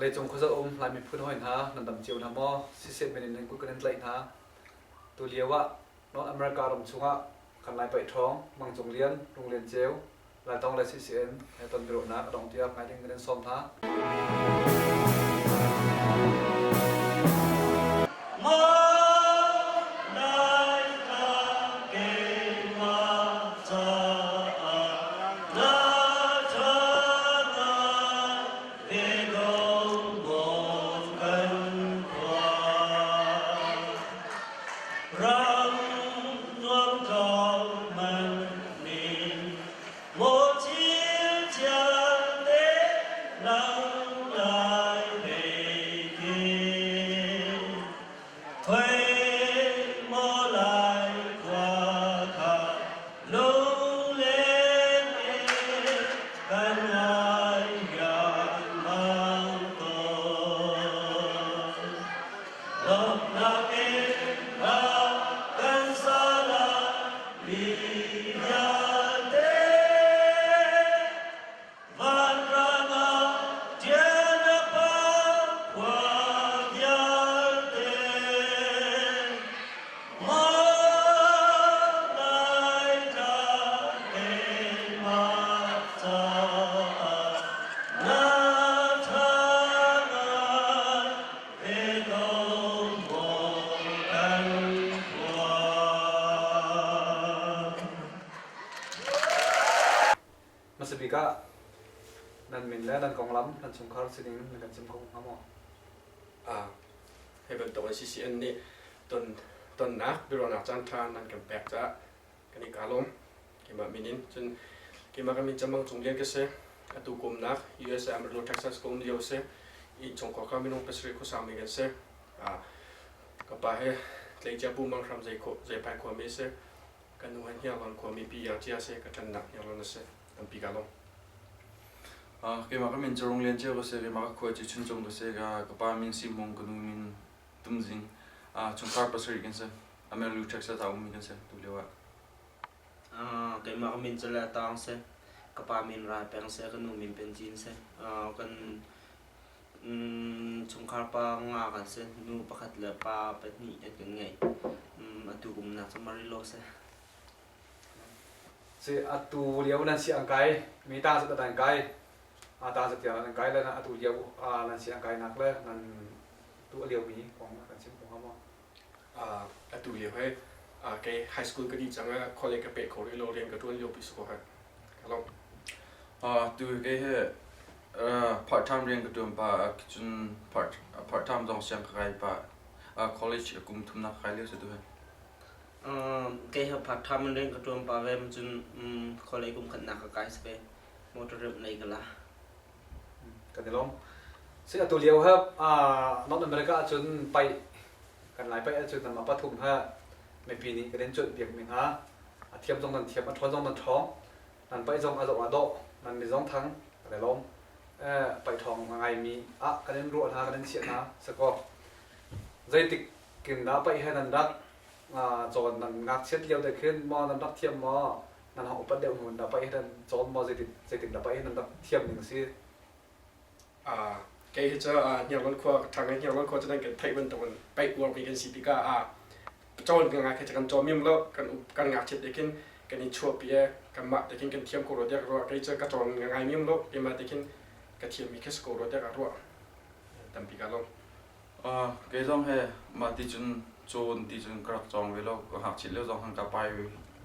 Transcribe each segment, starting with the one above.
Vawleicung khuazak um Lai miphun hawi hna nan dam cio hna maw? Siseh men in nan kut kan in tlaih hna. Tulio ah North America ram chungah kan Lai paih ṭhawng Mang Cung Lian, Rung Lian Ceu, Laitawng le CCN he ton biaruahnak a dong tiah ngai ding kan in sawm hna. Hmasa bik ah nan min le nan konglam, nan chungkhar sining nan kan chim kho hnga maw? Hi bantuk CCN nih ton tonnak biaruahnak caan ṭha nan kan pek caah kan i kaa lawm. Keimah min in cun keimah ka min Camang Cung Lian ka si. Atu kumnak USA Amarillo Texas ka um lio si. Innchungkhar kha minung pasarih khuasangmi kan si. Ka pa he tleicia Pu Mang Hram Zeiphai khuami a si. Ka nu he Hniarlawn khuami Pi Iang Cia a si. Ka ṭannak Hniarlawn a si. Tampi kaa lawm. Keimah ka min cu Rung Lian Ceu ka si. Keimah ka khua cu Chuncung ka si. Ka pa min Si Hmung, ka nu min Tum Zing. Chungkhar pasarih kan si. Amarillo, Texas ah ummi kan si tu lio ah. Keimah ka min cu Le Tawng si. Ka pa min Rai Peng si. Ka nu min Pen Cin si. Kan chungkhar pa nga kan si. Nu pakhat le pa pahnih an kan ngei. Atu kumnak cu Amarillo si. Si atu lio nan si ang kai, mi ta cu dan kai, a ta cu tiang nan kai le atu lio nan si ang kai nak le nan tu a lio mi kong kan chim ko hnga maw? Atu lio he kei high school ka dih cang ah college ka peh kho rih lo rian ka ṭuan lio pi si ko he. Ka lawm. Tu kei he part time rian ka ṭuan pah cun part time zong siang ka kai pah college kum thumnak ka kai lio si tu he. Kei he part time rian ka ṭuan pah ve cun college kum khatnak ka kai si ve. Motor remh lei ka la. Kan i lawm. Si atu lio he North America ahcun paih kan Lai paih ahcun nanmah pathum he mipi nih kan in cuanh piakmi hna a thiam zong nan thiam a ṭhawn zong nan ṭhawng nan paih zong a zoh ah dawh nan mi zong thang kan i lawm. Paih ṭhawng a ngaimi ah kan in ruah hna kan in chiah hna sakaw zeitik kin dah paih he nan rak cawn nan ngakchiat lio te khin maw nan rak thiam maw nan hong upat deuh hnu dah paih nan cawn maw zeitin zeitin dah paih nan rak thiam ning si Kei hi cu Hniarlawn khua ṭhang in Hniarlawn khua cu nan kan theih bantukin paih uarmi kan si tikah cawn kan ngai kha kan cawn mim lo kan kan ngakchiat te khin kan i chuahpi i kanmah te khin kan thiam ko rua tiah ka ruah kei cu ka cawn ngai mim lo keimah te khin ka thiammi khi si ko rua tiah ka ruah tampi ka lawm. Kei zong he mah ti cun cawn ti cun ka rak cawng ve lo. Ka ngakchia lio zong khan ka pai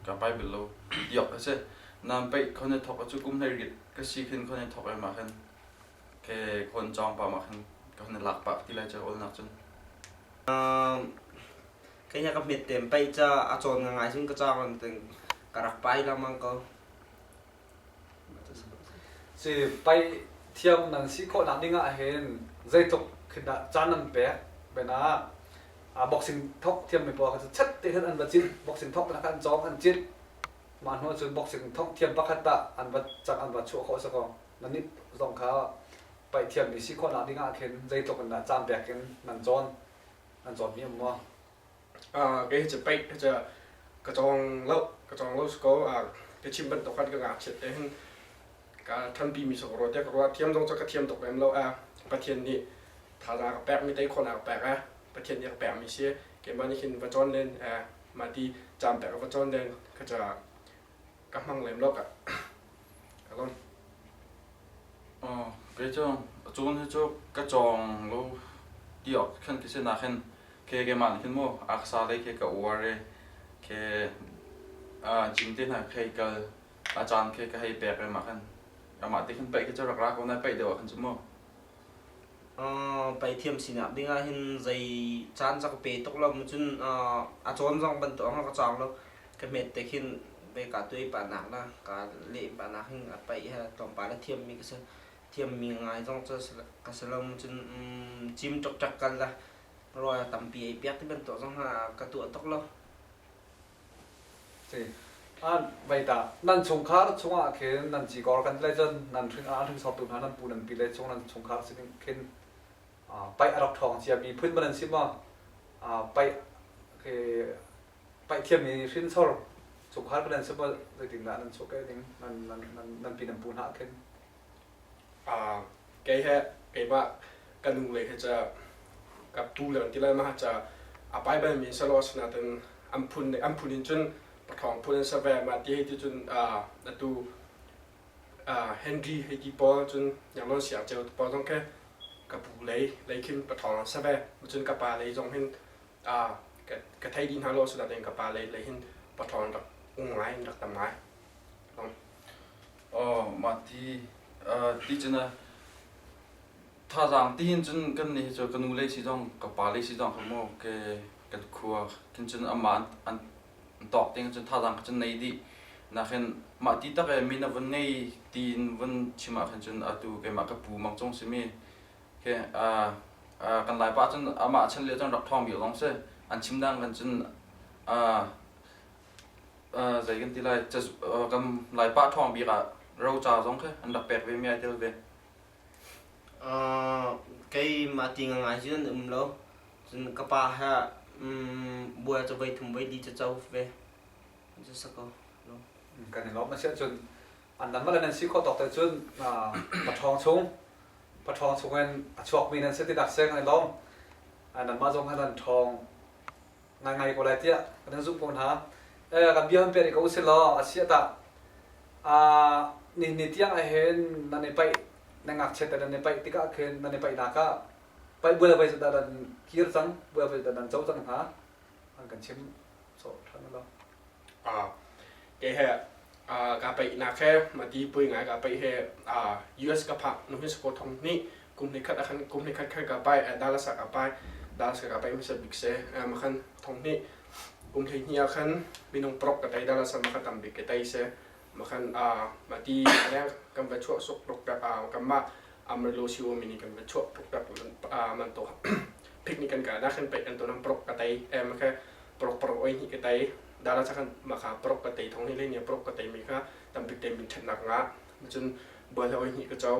ka pai bal lo. Iok a si. Nain paih khon i thawk cu kum 18 ka si khin khon i thawk ai mah khin ke khon cawng pah mah khin ka hon i lak pah ti lai cu awlnak cun. Kei ka hmet tem paih ca a cawn ngai cun ka cawng in ka rak pai lengmang ko. Si paih thiam nan si khawhnak ding ah hin zeitluk khin dah caan nan pek bena boxing thok thiam mi pawl kha cu chat te khan an va cit boxing thok na khan cawng an cit mah hnu cun boxing thok thiam pakhat tah an va cang an va chuah khawh sako nan nih zong kha paih thiam mi si khawhnak ding ah khin zeitluk in dah caan pek in nan cawn nan cawn mi um maw? Kei hi cu paih hi cu ka cawng lo ka cawng lo si ko ka chim bantuk khan ka ngakchiat te hin ka ṭhanpi mi si ko rua tiah ka ruah thiam zong cu ka thiam tuk lem lo. Pathian nih thazaang a ka pekmi tei khawhnak a ka pek Pathian nih a ka pekmi si. Keimah nih hin va cawn len mah ti caan pek va cawn len ka ca ka hmang lem lo ka ka lawm. Kei cu cawn hi cu ka cawng lo ti awk khan ka si nakin ke keimah nih khin mu aksa lei khi ka uar i ke gym te hna khei kal a caan khi ka hei pek i mah khan amah te khin paih khi cu rak ra ko na paih deuh ah khan cu mu. Paih thiam sinak ding ah hin zei caan ca ka pe tuk lo cun a cawn zong bantuk ah ka cawng lo. Ka hmet te khin ve ka tuai pah nak la ka leh pah nak hin a paih he tlawmpal a thiam mi ka si. Thiam mi ngai zong cu ka si lo cun gym ṭokṭak kal la rawl tampi ei piak ti bantuk zong ha ka tuah tuk lo. Vai ta nan chungkhar chungah khin nan cikor kan tlai cun nan hring a hringsortu hna nan pu nan pi le chung nan chungkhar sining khin paih a rak ṭhawng cia mi phun man an si maw paih paih thiammi hrinsor chungkhar kan an si maw zeitindah nan chuah ke ding nan nan nan pi nan pu hna khin Kei he keimah ka nu le he ca ka pu le an ti lai ma ca a pai bal mi selaw asinain an phun an phun in cun pathawng phun an si ve mah ti hei ti cun atu Henry hei ti pawl cun Yangon siangceu pawl zong khi ka pu lei lei khin pathawng an si ve cun ka pa lei zong hin ka thei dih hna lo asinain ka pa lei lei hin pathawng rak um ngai rak tam ngai. Aw mah ti ti cun thazaang ti hin cun kan nih hi cu ka nu lei si zong ka pa lei si zong kha mu ke kan khua khin cun amah an tawk ding cun thazaang kha cun nei dih nakin mah ti tak e mi na vun ngei tiin vun chim ah khin cun atu keimah ka pu Mang Cung simi ke kan lai pa cun amah chan lio cun rak ṭhawng bik zong si an chim dang kan cun zei kan ti lai kan Laipa ṭhawng bik ah roca zong khi an rak pek ve mi ai tel ve. Kei mah ti ngai cu an um lo. Cun ka pa he buai cu voi thum voi li cu co ve. Cu sa ko. Kan i lawm a si ahcun an nan mah le nan si khawh tawk te cun paṭhawng chung paṭhawng chung in a chuakmi nan si ti dak seh kan i lawm. Nanmah zong kha nan ṭhawng ngaingai ko lai tiah kan in zumh ko hna. Kan bia han pe rih ko usih law a si ah tah ni ni tiang ah hin nan i paih nan ngakchiat te nan i paih tikah khin nan i paihnak ah paih bual voi dah nan kir cang bual voi dah nan co cang hna an kan chim sawh ṭhan lo. Kei he ka paihnak he mati pui ngai ka paih he US ka phak nu hin sako thong hnih kum hnih khat khan kum hnih khat khan ka pai Dallas ah ka pai Dallas ka pai hmasa bik se ma khan thong hnih kum hlei hnih ah khan minung prok ka tai Dallas ah ma kha tam bik ka tai se ma khan mati leng kan va chuah suk ruk tak kan mah Amarillo siwo mini kan va chuah ruk tak man to picnic kan ka na khan pai kan to nam prok ka tai ma kha prok prok oi hnih ka tai Dallas ah khan ma kha prok ka tai thong hnih le ni prok ka tai mi kha tambik te min ṭhatnak nga cun bual he oi hnih ka co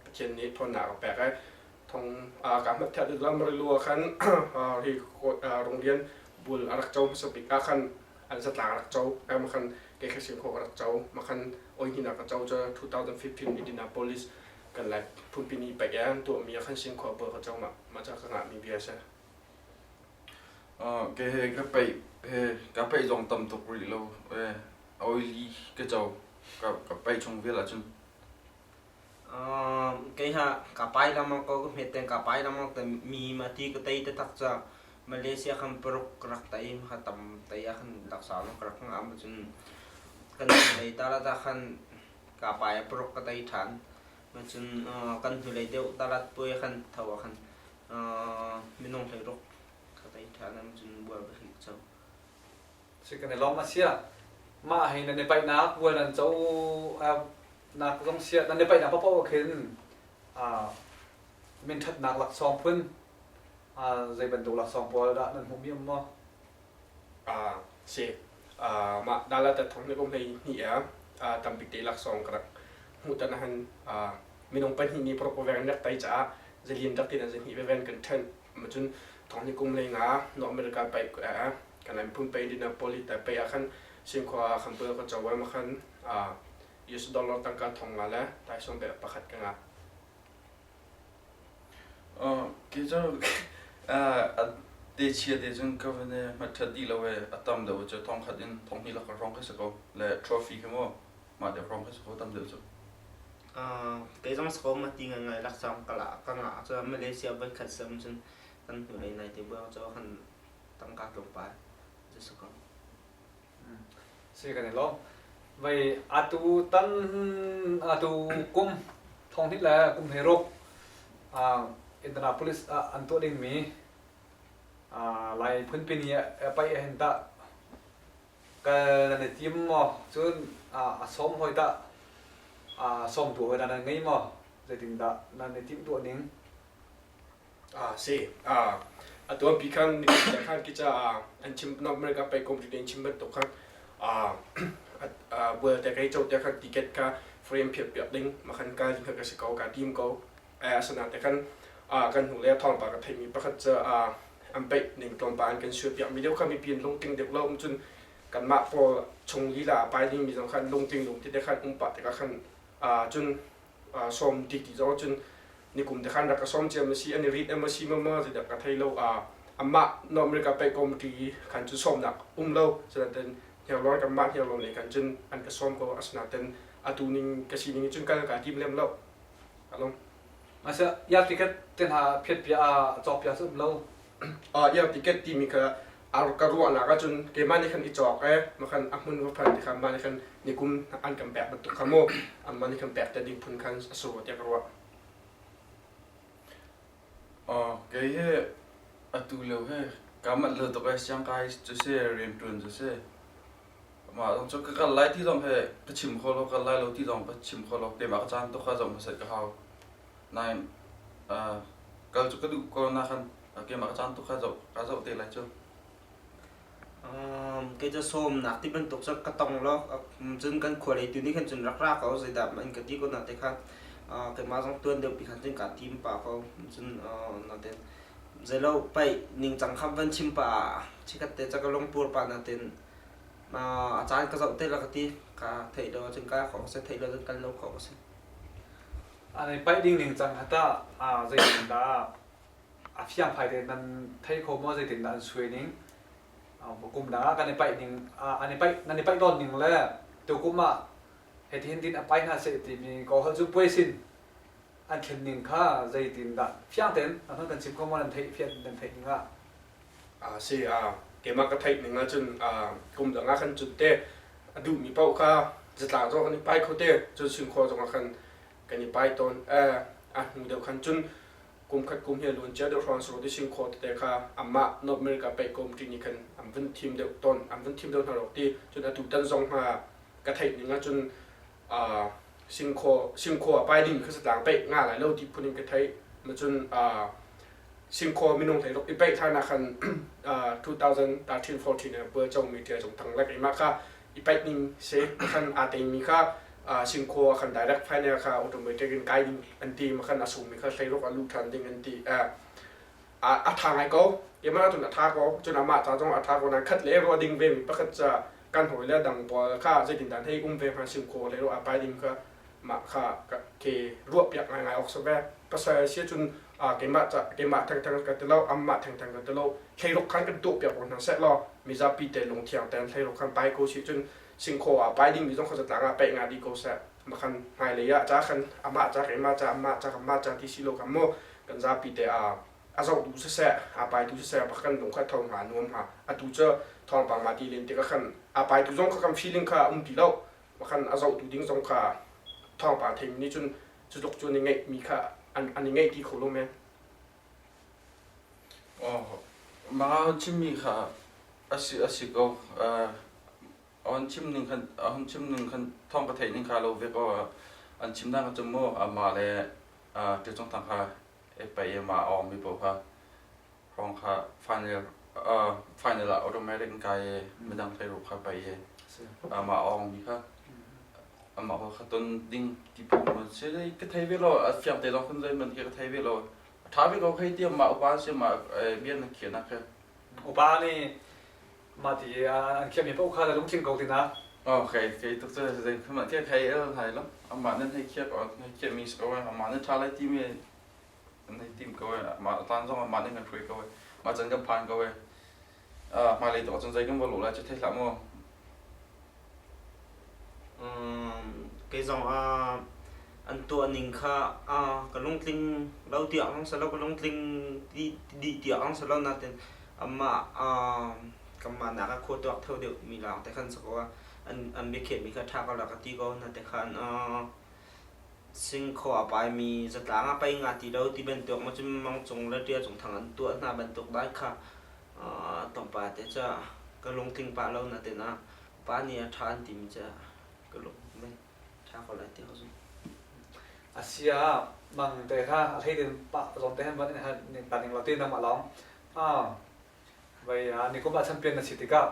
Pathian nih ṭhawnnak a pek ai thong ka hmat thiah lam rilu ah khan hi rungrian bul a rak co hmasa bik ah khan an zatlang a rak co ma khan kei kha sim kho a rak co ma khan oi hnih ka co cu 2015 Indianapolis kan lai phunpi ni paih an tuahmi ah khan sin khua bul ka co ma ma ca ka ngah mi bia si. Ke he ka peih he ka peih zong tam tuk rih lo oili ka co ka peih chung vial ahcun. Kei ha ka pai lengmang ko ka hmet teng ka pai lengmang te mi ma ti ka tei taktak ca Malaysia khan paruk ka rak tei kha tam tei ah khan laksa zong ka rak ngah ma cun kan hnulei talat ah khan ka pai ah paruk ka tei ṭhan ma cun kan hnulei deuh talat puai khan tho ah khan minung hleiruk ka tei ṭhan ma cun bual ka hrik co. Si kan i lawm a sia. Mah hi nan i paihnak bual nan co nak zong sia nan i paihnak paoh khin min ṭhatnak laksawng phun zei bantuk laksawng pawl dah nan hmuhmi um maw? Si. Mah dala ta thong ni kum hlei hnih ah tambik te laksawng ka rak hmuh tan han minung pahnih nih paruk veng rak tai caah zalian rak tin an zahnih veven kan ṭhen. Cun thong ni kum lei nga North America paih kan an phun pei Indianapolis Taipei ah khan Cinkhua khan pul ka co ma khan US dollar tangka thong nga le taisawm pe pakhat ka ngah. Kei cu a te chia te cun ka van i hmatṭhat dih lo i a tam deuh cu thong khat in thong hnih lak hrawng khi si ko le trophy khi mu mah deuh hrawng khi si ko tam deuh cu. Kei zong si ko ma ti ngai laksawng ka la ka ngah cu Malaysia voi khat sem cun kan hnulei nai te buang cu kan tangka tlawmpal cu si ko. Si kan i lawm. Vei atu tan atu kum thong hnih le kum he ruk Indianapolis ah an tuah dingmi Lai phunpi ni paih ah hin tah kal nan i tim maw? Cun a sawm hawi tah sawmtu hawi nan ngei maw? Zeitindah nan i timhtuah ning? Si. Atu an pi khan nikum te khan kica an chim North America pei kum in chim bantuk khan bual te kai cho te khan ticket kha frame phiat piak ding makhan ka ding ka si ko ka tim ko asana te khan kan hnu le thawng pa ka theimi pakhat cu an peih ning tlawmpal an kan suai piak mi deuh kha mipi an lungtling deuh lo um cun kanmah pawl chung lila a pai ding mi zong khan lungtling lung ti te khan um pah tikah khan cun sawm ti ti zong cun nikum te khan rak ka sawm cia ma si an i rit ma si ma ma zeidah ka thei lo amah North America Pay Committee khan cun sawmnak um lo sinaten hniarlawn kanmah hniarlawn lei khan cun an ka sawm ko asinaten atu ning ka sining cun kal ka tim lem lo along Asa ya ticket te hna phiat pia cawk pia um lo. Ya ticket timi kha ka ruahnak ahcun keimah nih khan i cawk e makhan a hmun va phan ti kha mah nih khan nikum an kan pek bantuk kha mu anmah nih khan pek te ding phun khan a sur tiah ka ruah. Kei hi atu lio hi kaa manh lo tuk ee siangkai cu si rianṭuan cu si. Mah zong cu ka kal lai ti zong hi ka chim kho lo kal lai lo ti zong ka chim kho lo keimah ka caan tuk kha zoh hmasat ka hau. Nain kal cu ka duh ko na khan keimah ka caan tuk kha zoh ka zoh te lai cu. Kei cu sawmnak ti bantuk cu ka tong lo. Cun kan khua lei tu nih khan cun rak ra ko zeidah an ka ti ko na te khan keimah zong tuan deuh pi khan cun kaa tim pah ko. Cun natin zeilo paih ningcang kha van chim pah chikkhat te ca ka lungpur pah natin a caan ka zoh te la ka ti ka theih lo cun ka kho si theih lo cun kal lo kho si. Ani paih ding ningcang kha tah zeitindah a fiangfai tein nan thei kho maw zeitindah an suai ning kum dang ah kan i paih ning an i paih nan i paih tawn ning le tukum ah hitihin tin a pai hna seh timi ko hal cu puai sin an thlen ning kha zeitindah fiang tein nan kan chim kho maw nan theih fian nan theih ning ah A si a keimah ka theih ning ahcun kum dang ah khan cun te a duhmi paoh kha zatlang zong kan i pai kho te cun singkhaw zong ah khan kan i pai tawn a hnu deuh khan cun kum khat kum hi a luan cia deuh hrawng suru ti singkhaw tete kha amah North America paih committee nih khan an vun thim deuh tawn an vun thim deuh hna rok ti cun atu tan zong hna ka theih ning ahcun singkhaw singkhaw a pai ding kha zatlang paih nga lai lo ti phun in ka theih cun singkhaw minung hlei ruk i paih hlan ah khan 2013 14 ah bual comi ṭial zung thang lek imah kha i paih ning si khan aa teimi kha singkhaw ah khan direct final kha automatic in kai ding an ti ma khan a sungmi kha hlei ruk a luh ṭhan ding an ti a ṭha ngai ko keimah cun a ṭha ko cun amah ca zong a ṭha ko nain khat le ruah ding ve mi pakhat ca kan hawi le dang pawl kha zeitindah hei um ve hnga singkhaw hlei ruk a pai ding kha mah kha ke ruahpiak ngaingai awk si ve pasal si cun keimah ca keimah thengtheng ka ti lo amah thengtheng ka ti lo thleiruk khan kan tuahpiak ko hna seh law mizapi te lungthiang tein thleiruk khan pai ko si cun singkhaw ah pai dingmi zong kha zatlang ah paih nga dih ko seh makhan hmailei ah ca khan amah ca keimah ca amah ca kanmah ca ti si lo kan mu kan zapi te a a zoh tu siseh a pai tu siseh bak kan lung kha tho hnga nuam hnga atu cu thawngpang ma ti len tikah khan a pai tu zong kha kan feeling kha um ti lo khan a zohtu ding zong kha thawngpang theimi nih cun cu tluk cu an i ngeihmi kha an i ngeih ti kho lo men. Oh, mah chimmi kha a si a si ko. On chim ning khan on chim ning khan thawng ka theih ning kha lo ve ko. An chim dang cu mu amah le ṭiacung thang kha e pai e ma awng mi paoh kha hrawng kha final final ah automatic in kai i midang hlei ru kha pai i amah awng mi kha amah kha ton ding ti phung ma si ka thei ve lo a fiang te zong khan zei man khi ka thei ve lo a tha ve ko khei ti mah upa si mah bia na khian nak kha upa nih mah ti an khiam mi paoh kha na lungtling ko tina Okay, kei tuk cu zei khama ke khai el hai lo amah nan hei khiak hei khiak mi ko amah nan tha lai ti mi. Kan hei tim ko ai. Mah tan zong ah mah nih kan hruai ko ai. Mah can kan phan ko ai. Hmailei tu ahcun zei kan va lawh lai cu thei hlah mu. Kei zong an tuah ning kha ka lungtling lo tiah ang si lo ka lungtling dih tiah ang si lo nain amah kanmah nak ah khua tuak theo deuh mi lawng te khan si ko an an biakhiah mi kha ṭha ko la ka ti ko na te khan singkhaw a paimi zatlang a pai nga ti lo ti bantuk ma cun mang cung le ṭia cung thang an tuah hna bantuk dai kha tongpa te ca ka lungtling pah lo na te na pa nih a ṭha an timi ca ka lung ṭha ko lai ti ka zumh. Asia mang te kha a hlei tin pa zong te han van in ta ning lo te nangmah lawng vai nikum ah champion na si tikah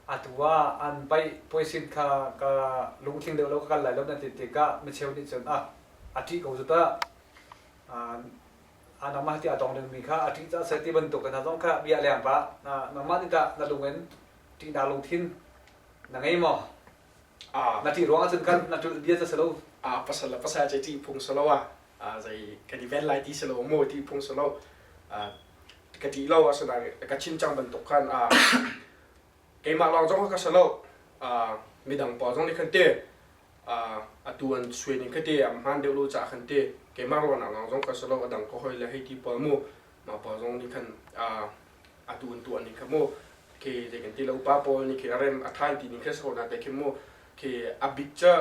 atu ah an paih puaisin kha ka lungtling deuh lo ka kal lai lo na ti tikah micheu nih cun ah a ṭih ko cu ta a nangmah ti a dong dingmi kha a ṭih ca sai ti bantuk hna zong kha bia leng pa nangmah nih tah na lung in ṭihnak lungthin na ngei maw na ṭih ruang ahcun kan na ṭulh bia ca si lo a pasal le pasal ce ṭih phung si lo a zei kan i ven lai ti si lo mu ti phung si lo ka ṭih lo asinain ka chim cang bantuk khan keimah lawng zong ka si lo midang pawl zong nih khan te atu an suai ning kha te an hmaan deuh lo caah khan te keimah ruahnak lawng zong ka si lo a dang ka hawi le hei ti pawl mu mah pawl zong nih khan atu an tuah ning kha mu khi zei kan ti lo upa pawl nih khi a rem a than ti ning kha so na te khi mu khi a bik ca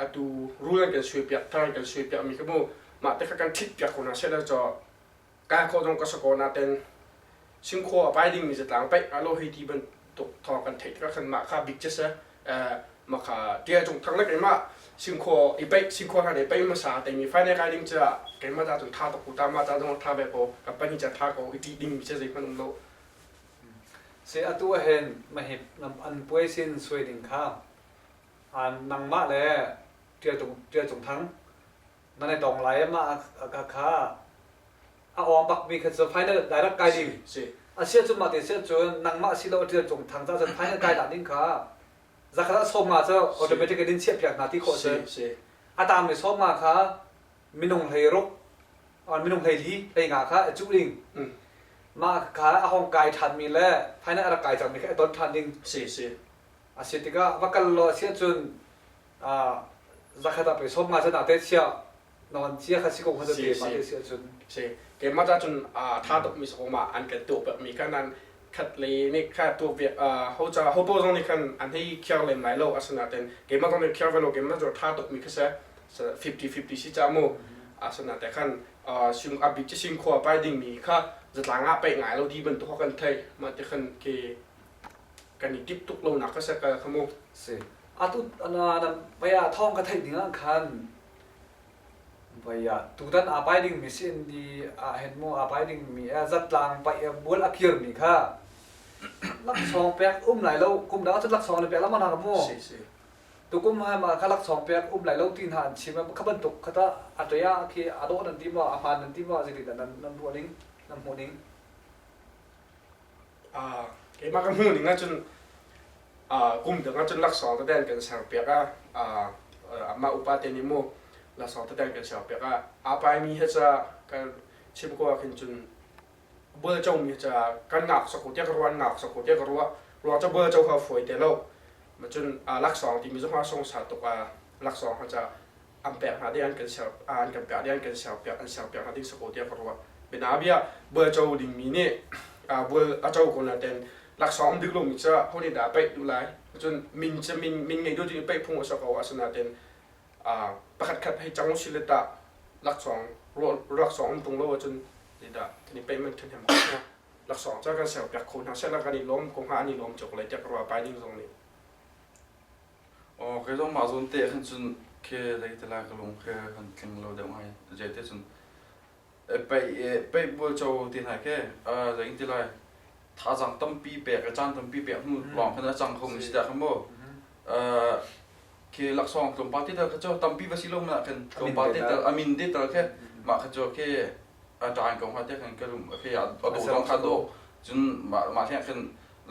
atu rule an kan suai piak thar an kan suai piak mi kha mu mah te kha kan thit piak ko na se la cho Kai khawh zong ka si ko nain Singkhaw a pai dingmi zatlang paih ah lo hei ti bantuk thawng kan theih tikah khan mah kha bik cu si. Mah kha tia cung thang le keimah Singkhaw i paih Singkhaw hlan i paih hmasa teimi final kai ding cu keimah ta cun tha tuk ku ta mah ta zong tha ve ko ka pahnih ca tha ko i ṭih dingmi cu zeihmanh um lo. Si atu ahhin mahhi an puai sin suai ding kha nangmah le Ṭial Cung Thang nan i tong lai mah kha kha a awng bak mi kha cu final direct kai ding si a sia cu mah te sia cun nangmah si lo ṭial cung thang ca cun final kai dah ding kha zakhat ah 50 cu automatic in chiah piak hna ti khawh si a tang mi 50 kha minung hlei ruk minung hlei li hlei nga kha a cuh ding mah kha a hong kai ṭhan mi le final a rak kai cang mi kha a ton ṭhan ding si si a si tikah va kal law a si ahcun zakhat ah pei 50 cun ah te chia non chia kha si ko kha te ma te si ahcun si keimah ta cun tha tuk mi sako ma an kan tuah piak mi kha nan khat le nih kha tuah piak ho cha ho po zong nih khan an hei khiar lem lai lo asinaten keimah zong nih khiar ve lo keimah cu tha tuk mi kha se 50 50 si cha mu asina te khan sing abik ci sing khua pai ding mi kha zatlang ah pai ngai lo di bantuk kan thei ma te khan ke kan i tip tuk lo nak kha se ka kha mu si Atu na vai ah thawng ka theih ding ah khan vai ah tutan aa pai dingmi CND ah hin mu aa pai dingmi zatlang paih bual a kirmi kha laksawng pek um lai lo kum dang ahcun laksawng na pek lengmang hna mu si si tukum ha ma kha laksawng pek um lai lo ti hna an chim kha bantuk kha ta a ṭe ah khi a dawh nan ti maw a hmaan nan ti maw zeitin dah nan nan ruah ning nan hmuh ning Keimah ka hmuh ning ahcun kum dang ahcun laksawng tete an kan serpiak ah amah upa te nih mu laksawng tete an kan serpiak ah aa paimi he ca kan chim ko ahkhin cun bualco mi ca kan ngak sok ko tiah ka ruah an ngak sok ko tiah ka ruah ruang ca bualco kha fawi te lo cun laksawng timi zong a sungsa tuk ah laksawng kha ca an pek hna ding an kan ser an kan pek ding an kan serpiak an serpiak hna ding si ko tiah ka ruah bianabia bual co dingmi nih bual a co ko nain laksawng um dik lomi cu ho nih dah paih duh lai cun min cu min min ngei duh cu paih phung a si ko asinain pakhat khat hei cang usih le tah laksawng laksawng um tung lo ahcun zeidah kan i paih man ṭhahnem ko hnga laksawng cu kan serpiak kho hna seh kan i lawm ko hnga an i lawm cio ko lai tiah ka ruah pai ding zong nih Aw kei zong mah zawn te ah khan cun khi zei te lai ka lung khi kan tling lo deuh ngai. Zei te cun peih peih bualco ti hna khi zei ti lai thazaang tampi pek caan tampi pek hnu lawng khan a cang kho mi si dah kha mu. Khi laksawng tlawmpal te tal kha cu tampi va si lo mana khan tlawmpal te tal a min te tal khi mah kha cu khi a ṭain ko hnga te khan ka lung khi a dawh zong kha dawh cun mah mah hliang khan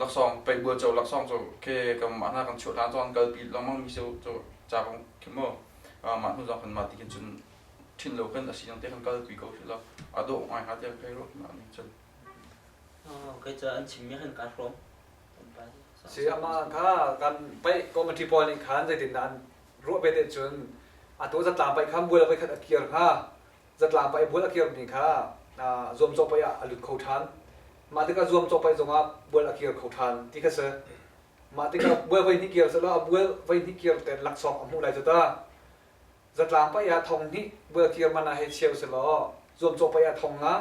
laksawng pei bualco laksawng cu khi kan mah hna kan chuah hlan cun kalpi lengmang mi cu ca kong khi mu mah hnu zong khan mah ti khin cun. ṭhin lo khan a sining te khan kalpi ko seh law a dawh ngai hnga tiah ka ruah mah ning cun. Kei cu an chimmi khan kaa hrawm. Si amah kha kan paih committee pawl nih khan zeitindah an ruah ve te cun atu zatlang paih kha mual voi khat a kir hnga. Zatlang paih bual a kirmi kha zuamcawh paih ah a lut kho ṭhan. Mah tikah zuamcawh paih zongah bual a kir kho ṭhan ti kha si. Mah tikah bual voi hnih kir selaw a bual voi hnih kir ten laksawng a hmuh lai cu ta. Zatlang paih ah thong hnih bual kir man ah hei cheu selaw zuamcawh paih ah thong nga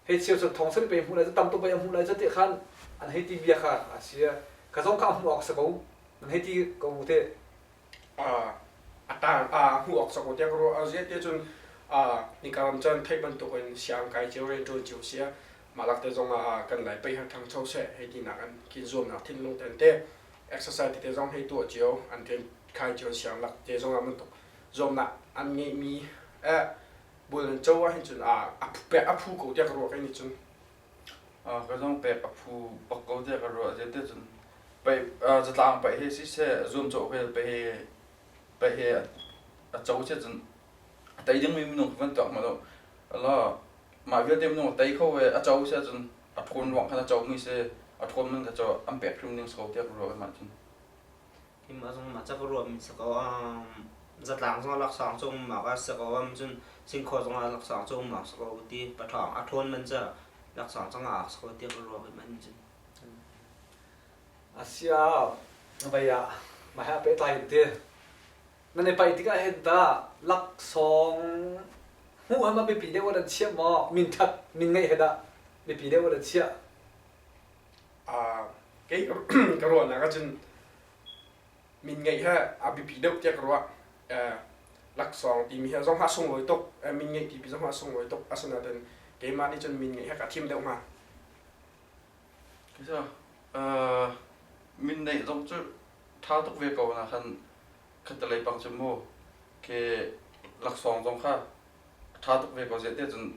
hei cheu cu thong sarih pei hmuh lai cu tam tuk pei a hmuh lai cu ti khan an hei ti bia kha a si. Kha zong kha a hmuh awk si ko. Nan hei ti ko te. A tang a hmuh awk si ko tiah ka ruah. Aziah ti cun nika ram cun theih bantukin siang kai cio rian ṭuan cio si mah lak te zong ah kan lai pei han ṭhangcho seh hei tinak an kin zuamnak thinlung ten te exercise tete zong hei tuah cio an rian khai cio siang lak te zong ah bantuk zuamnak an ngeihmi eh bul an co ah hin cun a phu ko tiah ka ruah kai nih cun. Ka zong pek a phu bak ko tiah ka ruah. Zeiti cun paih zatlang paih he siseh zuamcawh he paih he paih he a co si cun a tei dingmi minung kha van tuak hmanh u. La mah vialte minung a tei kho i a co si ahcun a ṭhawn ruang khan a comi si a ṭhawn man kha cu an pek hrim ding si ko tiah ka ruah mah cun. Keimah zong mah ca ka ruahmi si ko. Zatlang zong laksawng cu um awk a si ko. Cun singkhaw zong ah laksawng cu um awk si ko ti paṭhawng a ṭhawn man cu laksawng cu ngah awk si ko tiah ka ruah mah nih cun. Asia vai ah mah he a pehtlai in ti. Nan i paih tikah hin tah laksawng hmuh he ma biapi deuh ah nan chiah maw? Min ṭhat, min ngeih he dah biapi deuh ah nan chiah? Kei ka ruahnak ahcun min ngeih he a biapi deuh tiah ka ruah. Laksawng timi hi zong a sunglawi tuk. Min ngeih timi zong a sunglawi tuk. Asinain keimah nih cun min ngeih he ka thim deuh hnga. Min neih zong cu ṭha tuk ve ko na khan khattelei pang cu mu khi laksawng zong kha ṭha tuk ve ko ziah tiah cun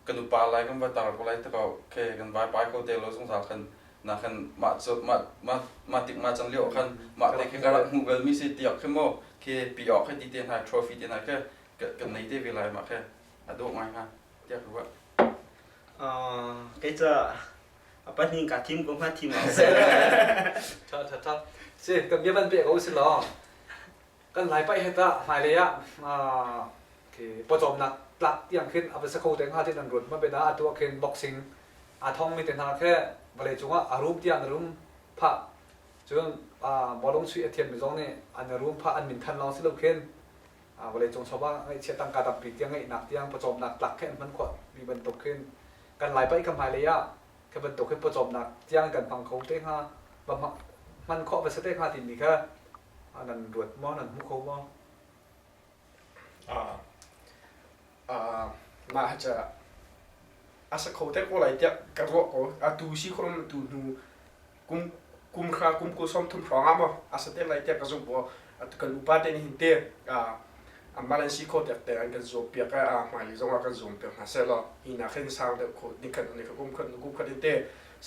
kan upa lai kan va tar ko lai ti ko khi kan vai pai ko te lo zungzal khan na khan mah cu mah mah mah tik mah can lio khan mah te khi ka rak hmuh bal mi si tiak khi mu khi pi awk khi ti te hna trophy te hna khi kan nei te ve lai mah khi a dawh ngai hnga tiah ka ruah. Kei cu a pahnih kaa thim ko hnga thim ah Ṭha ṭha ṭha. Si kan bia van peh ko si law kan lai paih he tah hmailei ah pawcawmnak tlak tiang khin a va sa kho te hnga ti nan ruat ma bena atu ah khin boxing aa thong mi te hna khe vawlei cungah a rum tiang rum phah cun bawlung chuih a thiam mi zong nih an rum phah an min than lawng si lo khin vawleicung chawva ngeihchiah tangka tampi tiang ngeihnak tiang pawcawmnak tlak khi an hman khawh mi bantuk khin kan lai paih ka hmailei ah khi bantuk hin pawcawmnak tiang kan hmang kho te hnga va hman khawh va si te hnga timi kha nan ruat maw nan hmu kho maw? Mah ca a sa kho te ko lai tiah ka ruah ko. Atu si khom tu hnu kum kum hra kum kul 30 hrawng ah maw a sa te lai tiah ka zumh maw kan upa te nih hin te anmah an si kho tek te an kan zuam piak a hmailei zong ah kan zuam piak hna seh law hi nak hin sang deuh kho ding khan ni kum khat kum khat in te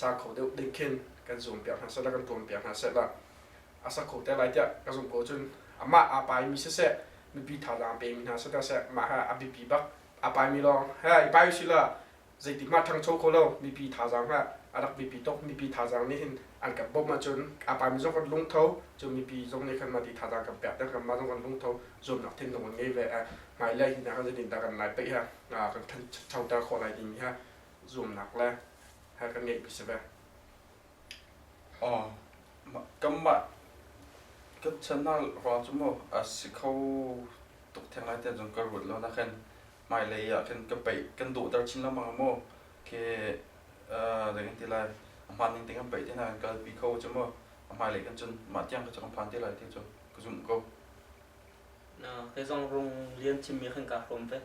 sang kho deuh ding khin kan zuam piak hna seh la kan tuam piak hna seh la a sa kho te lai tiah ka zumh ko cun amah aa pai mi siseh mipi thazaang pe mi hna seh mah ha a biapi bak a pai mi lawng he i pai si la zeitik hmah ṭhangcho kho lo mipi thazaang hmah a rak biapi tuk mipi thazaang nih hin an kan bawmh ahcun a paimi zong kan lungtho cu mipi zong nih khan mah ti thazaang kan pek kan mah zong kan lungtho zuamnak thinlung an ngei ve hmailei hi kan zeitin dah kan lai peih ha kan ṭhanchoter khawh lai ding hi zuamnak le ha kan ngeih mi si ve. Aw, kanmah kan chan ruang cu maw a si kho tuk theng lai tiah cun ka ruat lo nakin hmailei ah khin ka peih kan dawhter chin lengmang maw khi zei kan ti lai a hmaan ning te kan peih te hna kan kalpi kho cu maw a hmailei kan cun mah tiang kha cu kan phan te lai ti cu ka zumh ko. Kei zong rung lian chimmi khan kaa hrawm ve.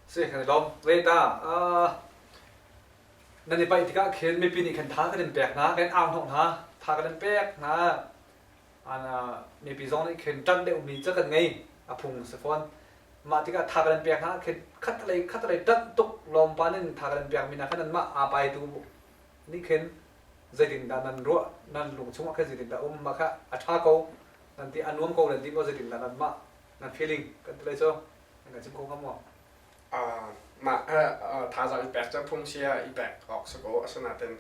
Si kan i lawm. Wait ta nan i paih tikah khin mipi nih khan tha kan in pek hna kan au hnawh hna tha kan in pek hna mipi zong nih khin ṭanh deuhmi cu kan ngei a phung si fawn mah tikah tha kan in pek hna khin khatlei khatlei ṭanh tuk lawmpan in tha kan in pekmi hna khan anmah aa paitu nih khin zeitindah nan ruah nan lung chungah khin zeitindah um mah kha a ṭha ko nan ti a nuam ko nan ti maw zeitindah nanmah nan feeling kan ti lai cu. Nan kan chim kho hnga maw? Mah thazaang i pek cu phung sia i pek awk si ko. Asinain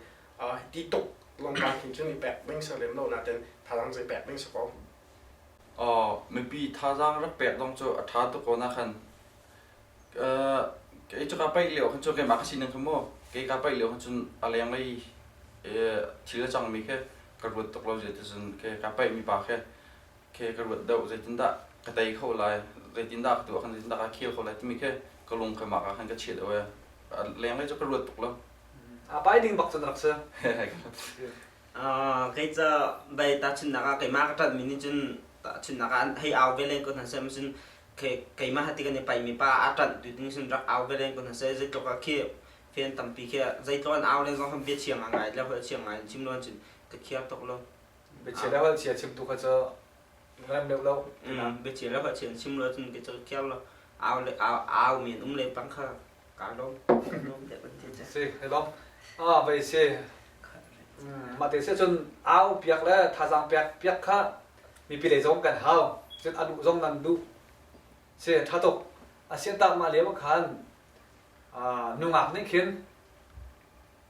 ti tuk lawngpa khin cun i pek ding si lem lo nain thazaang cu i pek ding si ko. Mipi thazaang rak pek zong cu a ṭha tuk ko na khan. Kei cu kaa paih lio khan cu keimah ka sining kha mu kei kaa paih lio khan cun a lenglei thil a cangmi khi ka ruat tuk lo zeiticun khi kaa paihmi pa khi khi ka ruat deuh zeitindah ka tei kho lai zeitindah ka tuah khan zeitindah kaa khel kho lai timi khi ka lung kha mah ka khan ka chia deuh ee a lenglei cu ka ruat tuk lo. A pai ding bak cun rak si. Kei ca bai tahchunhnak ah keimah ka ṭanhmi nih cun tahchunhnak ah hei au ve len ko hna seh cun keimah hati kan i paimi pa a ṭanh tu ding cun rak au ve len ko hna seh zeitluk ah khi fan tampi khi zeitluk an au len zong khan bia chia ngai le holh chia ngai chim lo cun ka khiar tuk lo. Bia chia le holh chia chim tu kha cu rem deuh lo. Bia chia le holh chia chim lo cun ka cu khiar lo au le au au men um le pang kha ka lawm lawm deuh kan ti. Si, lawm. Ah, vai si. Mah te si cun au piak le thazaang pek piak kha mipi lei zong kan hau. Cun a duh zong nan duh. Si, ṭha tuk. A sian tak mah lio khan nungak nih khin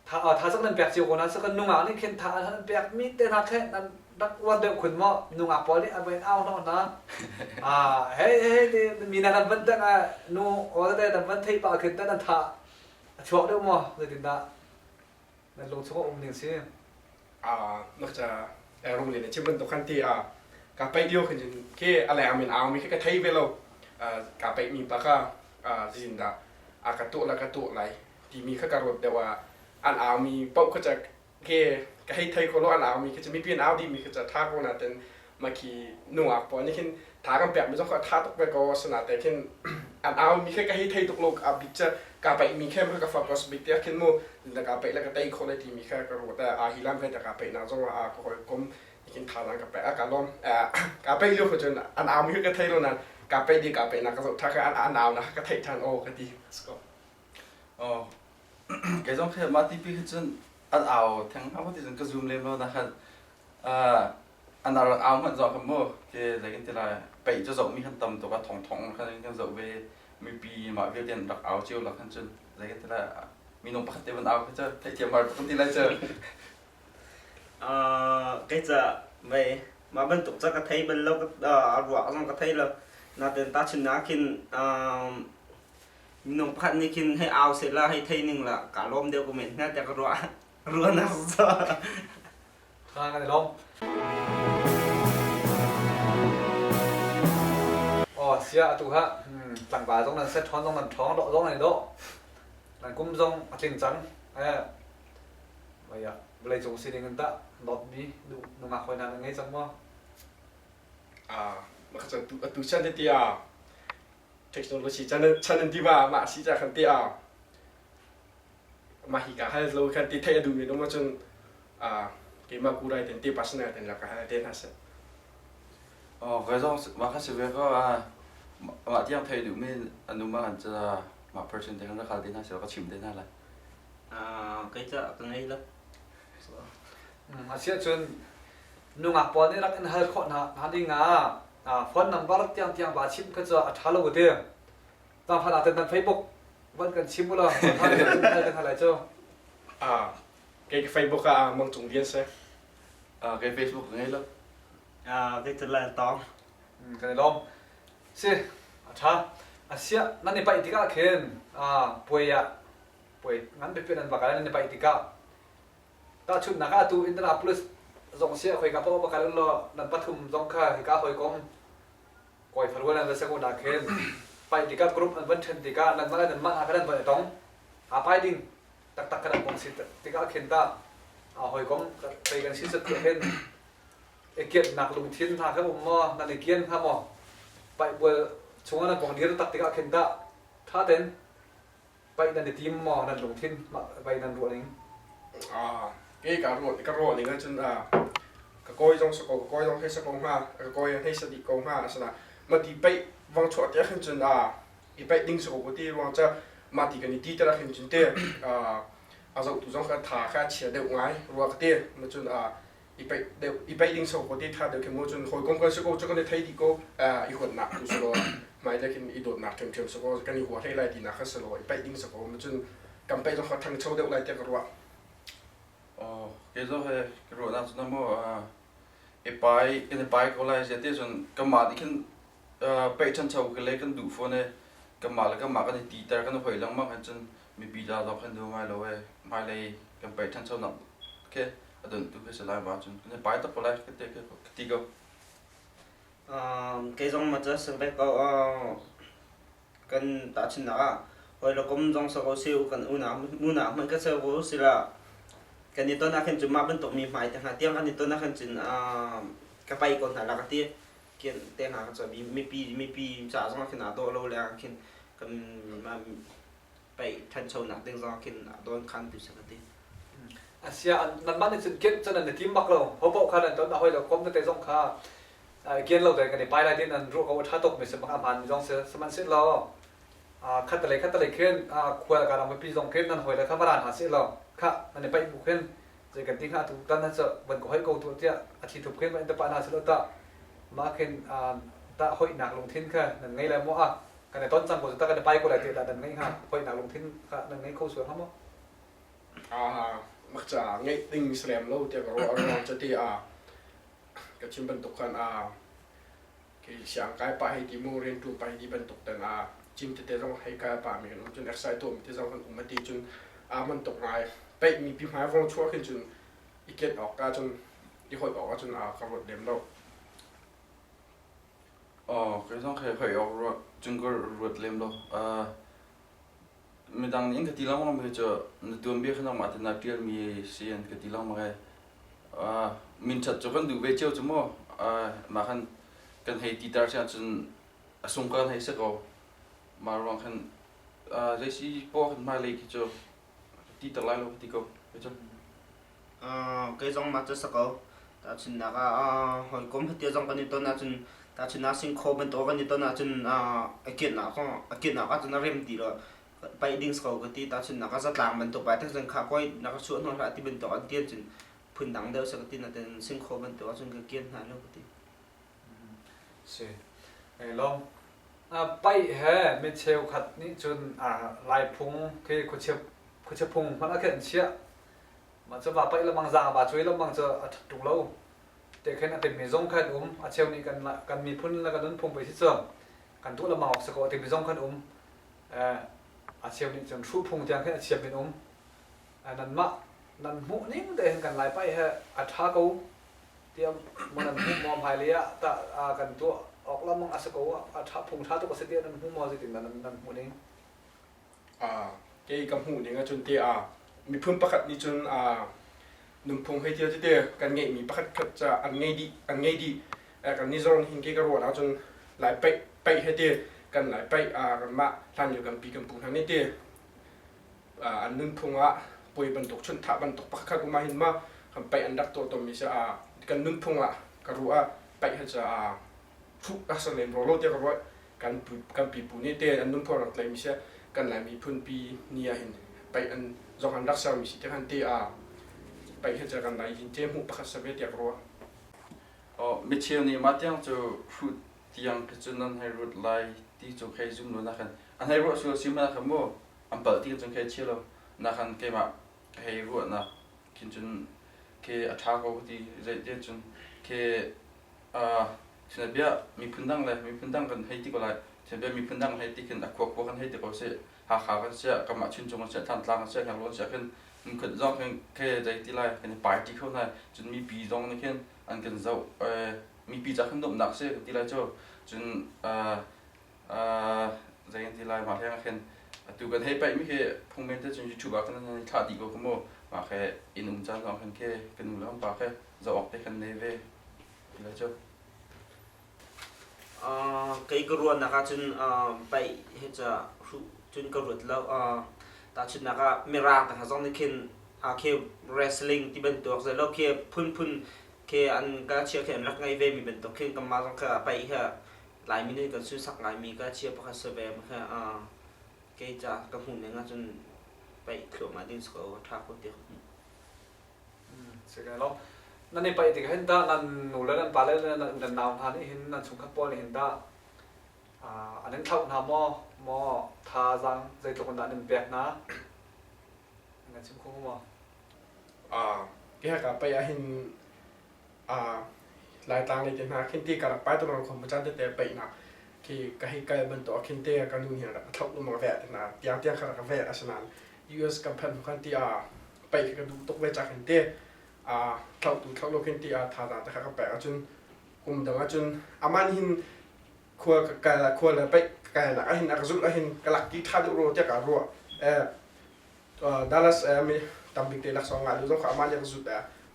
thazaang nan pek cio ko na kan nungak nih khin tha nan pek mi te hna khe nan rak uar deuh khun maw nungak pawl nih an van au hnawh hna hei hei mi na nan van tang ah nu aw te nan van theih pah khin nan tha a chuak deuh maw zeitindah nan lung chung a um ning si nak ca rung le chim bantuk khan ti a ka paih lio khin cun ke a leng min au mi kha ka thei ve lo ka paih mi pa kha zindah a ka tuah la ka tuah lai timi kha ka ruat deuh ah an au mi paoh kha ca ke ka hei thei ko lo an au mi kha cu mipi an au dih mi kha ca tha ko naten mah khi nungak pawl nih khin tha kan pek mi zong kha tha tuk ve ko asinain khin an au mi kha ka hei thei tuk lo a bik ca ka paih mi kha ka focus bik tiah khin mu la ka paih la ka tei kho lai ti mi kha ka ruat a hi lam kai ta ka paih nak zong ah ka hawikom nih khin thazaang ka pek a ka lawm ka paih lio kha cun an au mi kha ka thei lo nain ka paih di ka paih nak ka zoh tha ka an au nak ka theih than aw ka ti. Oh, kei zong khi mah tipi khi cun an au theng hnga ti cun ka zoom lem lo na khan an rak au hmanh zong kha mu ke zei kan ti lai peih cu zoh mi kan tam tuk a thong thong khan kan zoh ve mipi mah vialte an rak au cio la khan cun zei kan ti lai minung pakhat te van au kha cu theihthiam har tuk kan ti lai cu. Kei ca mei mah bantuk ca ka thei bal lo a ruah zong ka thei lo nain tahchunhnak khin Minung pakhat nih khin hei au sehla hei thei ning la kaa lawm deuh ko men hnga tiah ka ruah. Ruahnak cu. Tha kan i lawm. Oh, sia atu ha tlangval zong nan set ṭhawn zong nan ṭhawng dawh zong nan i dawh. Nan kum zong a tling cang. Eh, maya vawlei cung sining in tah dawtmi duh nungak hawi hna nan ngei cang maw? Ah, atu chan te ah technology chan chan an ti ma mah si ca khan te a mah hi ka hal lo khan ti theih a duh mi no cun a keimah kurai ten te personal ten la ka hal te hna se. Oh, kai zong mah kha si ve ko a mah tiang thei duh mi anu ma kan ca mah person te kan rak hal te hna se ka chim te hna lai. Kei ca ka ngei lo. Asiah cun nungak pawl nih rak in hal khawh hna hna ding ah phone number tiang tiang va chim kha cu a ṭha lo ti. Zaangfah ah nan Facebook van kan chim u law hal kan hal lai cu. Kei ka Facebook ah Mang Cung Lian si. Kei Facebook ka ngei lo. Kei cu Lal Tawng. Kan i lawm. Si, a ṭha. Asiah nan i paih tikah khin puai ah puai ngan pipi nan va kai nan i paih tikah Tahchunhnak ah atu Indianapolis zong si ah khoika paoh va kal law nan pathum zong kha hika hawikom kawi farua nan va si ko nakhin paih tikah group an van ṭhen tikah nanmah le nanmah hna kha nan van i tong. Aa pai ding taktak kha nan kong si tikah khin tah hawikom pei kan si cat hin i kianhnak lungthin hna kha um maw nan i kian hnga maw paih bual chungah nan kong dir tak tikah khin tah ṭha tein paih nan i tim maw nan lungthin vai nan ruah ning? Kei ka ruah ka ruah ning ahcun ka kawi zong sa ko ka kawi zong hei sa ko hnga ka kawi hei sa dih ko hnga asana mati paih vang chuah tiah khin cun i paih ding sa ko ti ruang ca mati kan i ti tara khin cun te a zohtu zong kha tha kha chia deuh ngai rua ka ti ma cun i paih deuh i paih ding sa ko ti tha deuh khi mu cun hawikom kan si ko cu kan i thei dih ko i huatnak tu si lo. Hmailei khin i dawtnak ṭhiamṭhiam si kaw kan i hua hlei lai tinak kha si law i paih ding si kaw cun kan paih zong kha ṭhangcho deuh lai tiah ka ruah. Oh, kei zong he ka ruahnak cu na maw i pai kan i pai ko lai zia te cun kanmah nih khin paih ṭhancho ka le kan duh fawn i kanmah le kanmah kan i titer kan i hoi lengmang ahcun mipi ta zong kan duh ngai lo e hmailei kan paih ṭhanchonak khi a dontu khi si lai ma cun kan i pai tak ko lai ka ti ka ti ko. Kei zong ma cu a si ve ko. Kan tahchunhnak ah hawi le kum zong si ko seh kan unau unau hmanh kan si ko sila kan i ton ahkhin cun mah bantuk mi hmai te hna tiang kan i ton ahkhin cun ka pai ko hna la ka ti kian te hna ka cu mipi mipi ca zong ah khin aa dawh lo le ah khin kan paih ṭhanchonak ding zong ah khin dawn khan tu si ka ti. Asia nanmah nih cun kianh cun nan i tim bak lo. Ho paoh kha nan ton a hoi lo kom tete zong kha kian lo tein kan i pai lai tiin nan ruah ko a ṭha tuk mi si bak a hmaan mi zong si sihmanhsehlaw khattelei khattelei khin khual ka ram mipi zong khin nan hoi le kha va ra hna seh law kha nan i paih bu khin zei kan ti hnga tu tan cu van ka hoi ko tu tiah a thi thup khin va in te pah hna seh law tah mah khin tah hoihnak lungthin kha nan ngei lai maw a kan i ton cang ko cu tah kan i pai ko lai tiah dah nan ngeih hnga hoihnak lungthin kha nan ngei kho sual hnga maw Mak ca ngeih ding serem lo tiah ka ruah ruang cu ti a ka chim bantuk khan a kei siang kai pah hei ti mu rianṭuan pah hei ti bantuk tan a cim tete zong hei kai pah mi kan um cun exercise tuah mi te zong kan um a ti cun aa man tuk ngai peih mi pi hmai vong chuah khin cun i ket awk ka cun i hoih awk ahcun a ka ruat lem lo. Aw, kei zong khi hoi awk ruat cun ka ruat lem lo. Midang nih an ka ti lengmang mi cu na tuanbia kha nangmah te naa ṭialmi si an ka ti lengmang i minṭhat cu kan duh ve cio cu mu. Mah khan kan hei titer si ahcun a sung kan hei si ko. Mah ruang khan zei si poah khan hmailei khi cu titer lai lo ka ti ko. Kei zong mah cu si ko. Tahchunhnak ah hawikom fatia zong kan i ton ahcun tahchunhnak singkhaw bantuk kan i ton ahcun a kianhnak a kianhnak ahcun a rem ti lo paih ding si ko ka ti. Tahchunhnak ah zatlang bantuk pai tak cun kha kawi na ka chuah hnawh hlah ti bantuk an ti ahcun phundang deuh si ka ti nain singkhaw bantuk ahcun ka kian hna lo ka ti. Si. Lawng. Paih he mi cheukhat nih cun Laiphung khi khuachia khuachia phung hmanh ah khin an chiah. Mah cu va paih lengmang zaang va cuai lengmang cu a ṭhat ṭung lo. Te khin a timi zong khan um. A cheu nih kan kan miphun le kan nunphung pei si cu kan tuah lengmang awk si ko a timi zong khan um. A cheu nih cun hruh phung tiang khin a chiam in um. Nanmah nan hmuh ning te hin kan Lai paih he a ṭha ko tiah maw nan hmuh maw hmailei ah tah kan tuah awk lengmang a si ko a ṭha phung ṭha tuk a si tiah nan hmu maw zeitin dah nan hmuh ning? Kei ka hmuh ning ahcun te miphun pakhat nih cun nunphung hei ti te kan ngeihmi pakhat khat ca an ngei dih an ngei dih kan nih zong hin ke ka ruah ahcun lai paih paih he te kan lai paih kanmah hlanlio kan pi kan pu hna nih te an nunphung ah puai bantuk chunthah bantuk pakhat khat um ah hin ma kan paih an rak tuah tawnmi si kan nunphung ah ka ruah ah paih he ca hruh a ser lem rua lo tiah ka ruah kan kan pipu nih te an nunphung rak tlaimi si kan Lai miphun pi ni ah hin paih an zong an rak sermi si te khan te a paih he ca kan Lai hin te hmuh pakhat sa ve tiah ka ruah. Oh, micheu nih mah tiang cu hrut tiang khi cu nan hei rut lai ti cu khei zum lo na khan an hei ruah sual si ma khan mu an palh ti cun khei chia lo na khan keimah hei ruahnak khin cun khi a ṭha ko ti zei te cun khi Chinabia miphun dang le miphun dang kan hei ti ko lai. Chinabia miphun dang hei ti khin a khua khua kan hei ti ko sih. Hakha kan siah, kanmah Chuncung kan siah, Thantlang kan siah, Hniarlawn siah khin hmunkhat zong khin khe zei ti lai kan i pai ṭi kho hna. Cun mipi zong nih khin an kan zoh. Mipi ca khin nuamhnak si kan ti lai cu. Cun zei kan ti lai mah hleng ah khin atu kan hei paihmi khi phungmen te cun YouTube ah kan i thlah dih ko kha mu. Mah khe inn um caan zong khin khi kan nu le kan pa khe zoh awk te khan nei ve. Kei ka ruahnak ahcun paih hi cu hruh cun ka ruat lo. Tahchunhnak ah Mirang te hna zong nih khin khi wrestling ti bantuk zeilo khi phunphun khi an ka chia khi an rak ngei ve mi bantuk khin kanmah zong kha paih hi Laimi nih kan sunsak ngaimi ka chia pakhat si ve kha kei ca ka hmuh ning ahcun paih thluahmah ding si ko a ṭha ko ti ka hmuh. Sihmanhsehlaw nan i paih tikah hin tah nan nu le nan pa le nan nau hna nih hin nan chungkhat pawl nih hin tah An in thlauh hna maw? Maw thazaang zeitluk in dah an in pek hna? Nan chim kho maw? Ke haka pei ahhin Laitlang lei te hna khin ti ka rak pai tawn khom caan tete pei nak khi ka hei kal bantuk khin te ka nu nih rak thlauh lengmang ve te hna tiang tiang kha rak ve asinain US kan phanh hnu khan ti a pei kha ka duh tuk ve ca khin te a thlauh tu thlauh lo khin ti a thazaang te kha ka pek ahcun kum dang ahcun aman hin khua ka kal khua le paih ka kalnak ahhin a ka zulh ahhin ka lak ti ṭha deuh rua tiah kaa ruah. Dallas mi tambik te laksawng ngah deuh zong kha amah nih a ka zulh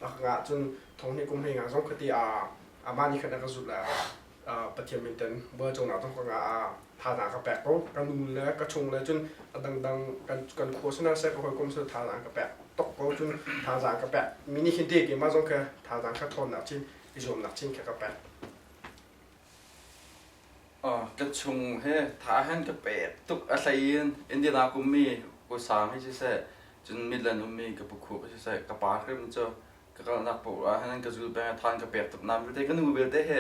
a ka ngah cun thong hnih kum hlei nga zong kha ti amah nih khan a ka zulh Pathian min ten bual cungnak zong ka ngah thazaang ka pek ko ka nu le ka chung le cun a dangdang kan kan khua sana seh ka hawikom seh thazaang ka pek tok ko cun thazaang ka pek mi nih khin ti keimah zong kha thazaang kha ṭhawnnak chin i zuamnak chin kha ka pek. Ka chung he tha hen ka pek tuk. A hlei in Indiana ummi Pu Sang hi siseh, cun Midland ummi ka pu Khup hi siseh, ka pa hrim cu ka kalnak paoh ah hin ka zul peng i tha an ka pek tuk. Nain vialte ka nu vialte he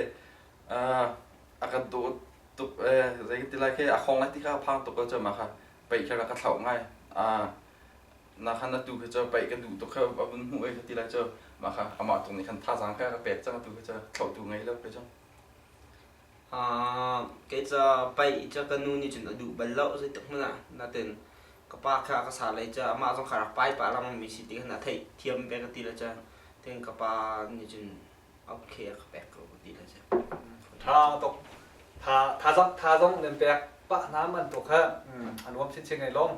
a ka dawt tuk. Zei ka ti lai khi a khong lai ti kha a phang tuk ko cu mah kha paih kha rak ka thlauh ngai. Na khan atu khi cu paih ka duh tuk kha a vun hmuh i ka ti lai cu mah kha amah tung nih khan thazaang kha ka pek cang atu khi cu thlauhtu ngei lo kei cu. Kei ca paih ca ka nu nih cun a duh bal lo zeitik hmanh ah natin ka pa kha a ka sa lei ca amah zong kha rak pai pah lengmang mi si ti khan a theih thiam ve ka ti le ca tin ka pa nih cun okay a ka pek ko ka ti le ca. Tha tuk tha tha zong tha zong nan pek pah hna man tuk ha a nuam chinchin ngai lawm.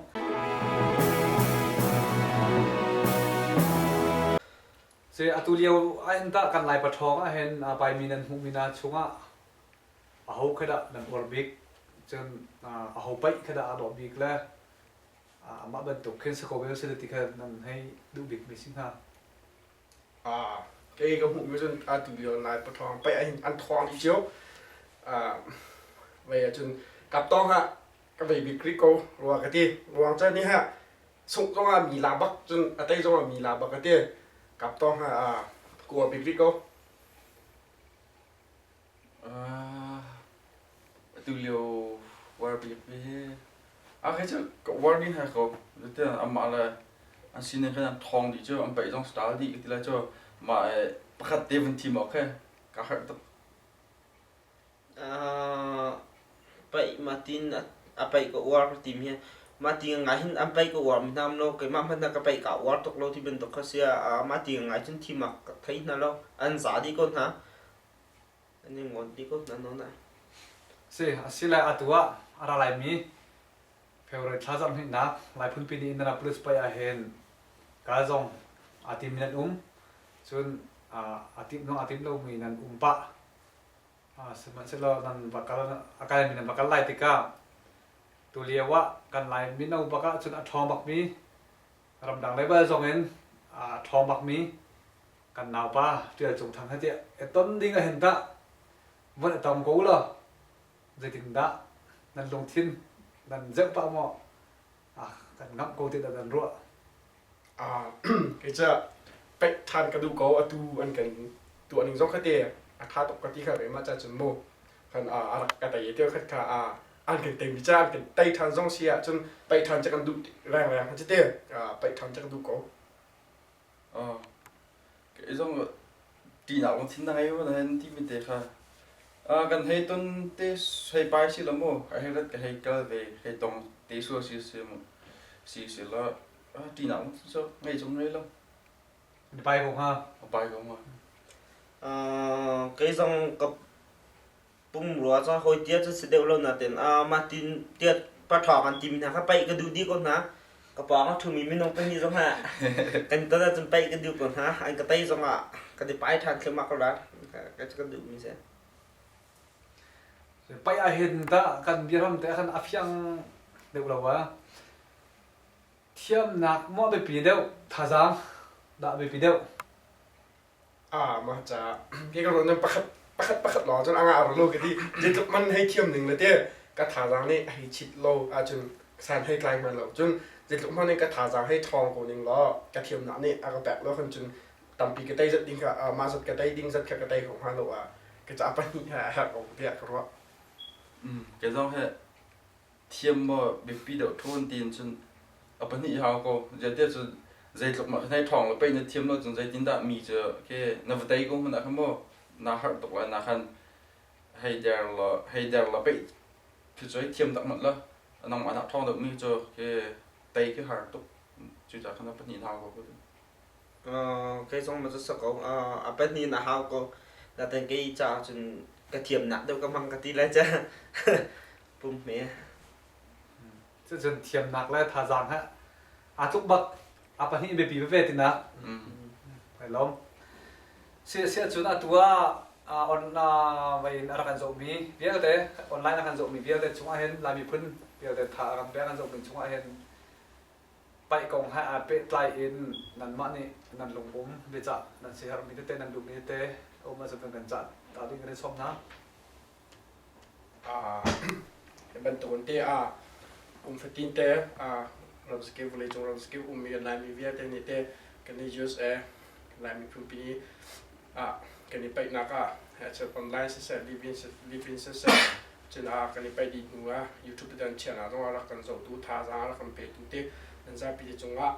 Si atu lio ahhin tah kan Lai paṭhawng ahhin aa paimi nan hmuhmi hna chungah aho khi dah nan uar bik? Cun aho paih khi dah aa dawh bik le amah bantuk khin si ko ve seh ti kha nan hei duh bikmi si hnga? Kei ka hmuhmi cun atu lio Lai paṭhawng paih ahhin an ṭhawng dih cio. Vei ahcun kaptawng ah ka vei bik rih ko rua ka ti. Ruang cu nih ha sungh zongah mi la bak cun a tei zongah mi la bak a ti kap tawng ha a kua bik rih ko. Atu lio war bik bi hi a khi cu ka war ding ha ko tiah amah le an sining khan an thawng dih cu an paih zong style dih ti lai cu mah pakhat te vun thim awk khi ka harh tuk. Paih matin a paih ka uar ka timi hi mah ti ngai hin an paih ka uar mi hna um lo keimah hmanh ka paih kaa uar tuk lo ti bantuk kha si ah mah ti ngai cun thim ah ka thei hna lo an za dih ko hna an i ngawt dih ko hna nawn ah. Si asile atu ah a ra laimi February thla zarh hnihnak Lai Phunpi Ni Indianapolis paih ahhin kal zong aa tim mi nan um cun aa tim zong aa tim lomi nan um pah. Sihmanhsehlaw nan va kal a kalmi nan va kal lai tikah tulio ah kan Lai mino bak ahcun a ṭhawng bakmi ramdang level zongin a ṭhawng bakmi kan naupa Ṭial Cung Thang he tiah i ton ding ahhin tah von i tong ko ulaw zeitindah nan lungthin nan zeuh pah maw kan ngamh ko ti dah nan ruah? Kei cu paih ṭhan ka duh ko atu an kan tuah ning zong kha te a ṭha tuk ka ti kha keimah ca cun mu kan a rak ka tei te khat kha an kan tei mi ca an kan tei ṭhan zong si ahcun paih ṭhan cu kan duh rengreng kha cu te paih ṭhan cu ka duh ko. Kei zong ṭihnak lungthin na ngei maw na hen timi te kha kan hei ton te hei pai si lo mu ka hei rat ka hei kal ve hei tong te sual si si mu si si la ṭihnak lungthin cu ngei zong ngei lo. Na pai ko hnga? A pai ko hnga. Kei zong ka pumrua cu hawi tia cu si deuh lo nain mah tin tia paṭhawng an timi hna kha paih ka duh dih ko hna. Ka pawng a ṭhumi minung pahnih zong ah kan ton ahcun paih ka duh ko hna. An ka tei zongah kan i pai ṭhan thluahmah ko la. Ka ka duhmi si. Paih ahhin tah kan biaram te khan a fiang deuh lo a. Thiamnak maw biapi deuh, thazaang dah biapi deuh? Mah ca ke ka ruah pakhat pakhat pakhat lawng cun a ngah lo ka ti zeitluk man hei thiam ning le te ka thazaang nih hei chit lo ahcun san hei tlai hman lo cun zeitluk hmanh in ka thazaang hei ṭhawng ko ning law ka thiamnak nih a ka pek lo khan cun tampi ka tei zat ding kha mah zat ka tei ding zat kha ka tei kho hnga lo ah ka ca pahnih ha a herh ko tiah ka ruah. Kei zong he thiam maw biapi deuh ṭhawn tiin cun a pahnih hau ko. Zeitiah cun zeitluk mah kha ṭhawng le pei na thiam lo cun zeitindah mi cu khi na va tei ko hmanh ah khan maw naa harh tuk lai na khan hei der law hei der law pei khi cu hei thiam tak manh la nangmah nak ṭhawng deuh mi cu khi tei khi har tuk. Cucaah khan a pahnih hau ko. Kei zong ma cu sa ko. A pahnih na hau ko. Natin kei caah cun ka thiamnak deuh ka hmang ka ti lai ca. Pum hme. Cucun thiamnak le thazaang he aa tluk bak. A pahnih biapi veve tinak. Kai lawm. Si si ahcun atu ah on vai in a rak kan zohmi vialte online a kan zohmi vialte chungah hin Lai miphun vialte tha a kan pek an zohmi chungah hin paih kong he aa pehtlai in nanmah nih nan lungum biacah nan siaherhmi tete nan duhmi tete a um ahcun kan cah ta ding kan i sawm hna. Hi bantuk in te ah kum fatin te ramsakip vawleicung ramsakip ummi kan Laimi vialte nih te kan i USA Lai miphun pi ah kan i paihnak ah online siseh live in siseh cun ah kan i paih dih hnu ah YouTube te an chiahnak zong ah rak kan zohtu thazaang rak kan petu te nan zapi te cungah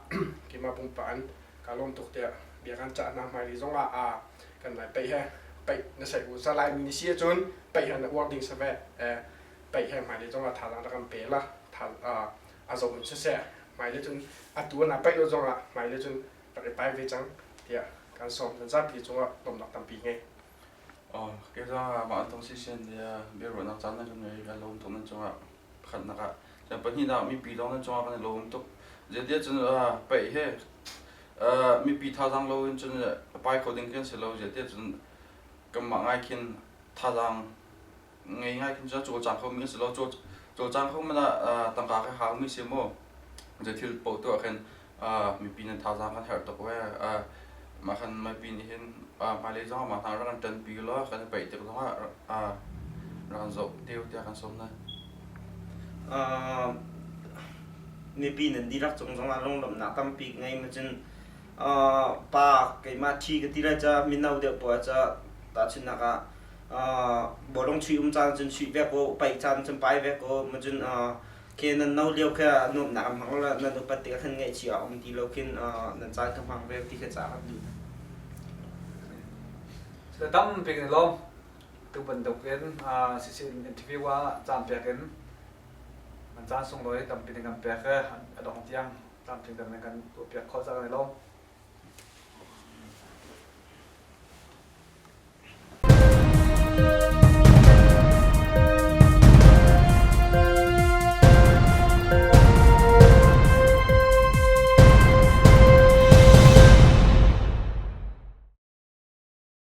keimah pumpak in kaa lawm tuk tiah bia kan cah hna hmailei zong ah aa kan lai paih he paih na sai u sa Laimi ni si ahcun paih he na uar ding sa ve paih he hmailei zong ah thazaang rak kan pe la tha a zoh in siseh hmailei cun atu na paih lo zong ah hmailei cun rak i pai ve cang tiah kan sawm nan zapi cungah lawmnak tampi ngei. Oh, ke zong mah an tong si sian dia biaruahnak caan na kan ngei ka lawm tuk nan cungah pakhatnak ah cun pahnihnak mipi lawng nan cungah kan i lawm tuk. Zeitiah cun paih he mipi thazaang lo in cun pai kho ding kan si lo zeitiah cun kanmah ngai khin thazaang ngei ngai khin cun cawlcang kho mi kan si lo cawlcang kho man ah tangka ka hau mi si mu zei thil paoh tuah khin mipi nan thazaang kan herh tuk ve mah khan mipi nih hin hmailei zong ah mah hna rak kan ṭanpi law kan i paih tik zong ah rak kan zoh te tiah kan sawm hna. Mipi nan dihlak cung zong ah lunglawmhnak tampi ngei ma cun pa keimah thi ka ti lai ca mino deuh paoh ca tahchunhnak ah bawlung chuih um caan cun chuih ve ko paih caan cun pai ve ko ma cun khi nan no lio kha nuamhnak an hmang lo nan upat tikah khan ngaihchih a um ti lo khin nan caan ka hmang ve ti kha ca kan duh. Tampi kan i lawm. Tu bantuk in sisi interview ah caan pek in nan caan sunglawi tampi nan kan pek i a dong tiang tlamtling kan kan tuahpiak khawh ca kan i lawm.